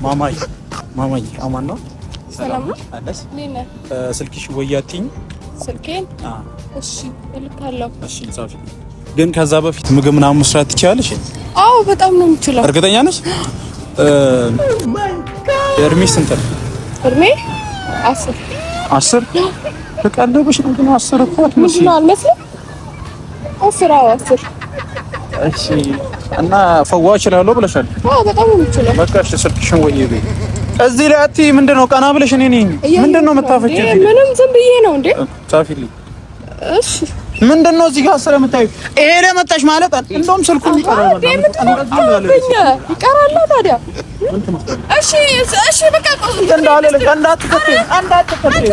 ማማይ ማማይ፣ አማን ነው? ሰላም ነው? አለሽ? እንዴት ነህ? ስልክሽ ወያቲኝ። ስልኬን? እሺ፣ እልካለሁ። እሺ ጻፊ። ግን ከዛ በፊት ምግብ ምናምን መስራት ትችያለሽ? አዎ፣ በጣም ነው የምችለው። እርግጠኛ ነሽ? እድሜሽ ስንት ነው? እድሜ 10። 10? ተቀለብሽ ነው ግን 10 እኮ ምንድን አትመስይም። ነው አልመስልም? 10፣ አዎ 10። እሺ፣ እና ፈዋ እችላለሁ ብለሻል። አዎ፣ በጣም ነው የምችለው። በቃ እሺ፣ ስልክሽን ወይ ቤ እዚህ ላይ አትይ። ምንድን ነው ቀና ብለሽ እኔ ነኝ። ምንድን ነው የምታፈጪው? እንዴ፣ ምንም ዝም ብዬ ነው እንዴ። ጻፊልኝ። እሺ። ምንድን ነው እዚህ ጋር ስለምታዩ ይሄ ለመጣሽ ማለት እንደውም ስልኩን ይቀራል። እንዴ፣ ምንድን ነው ይቀራል ታዲያ? እሺ እሺ፣ በቃ እንዳለ እንዳትከፍይ እንዳትከፍይ።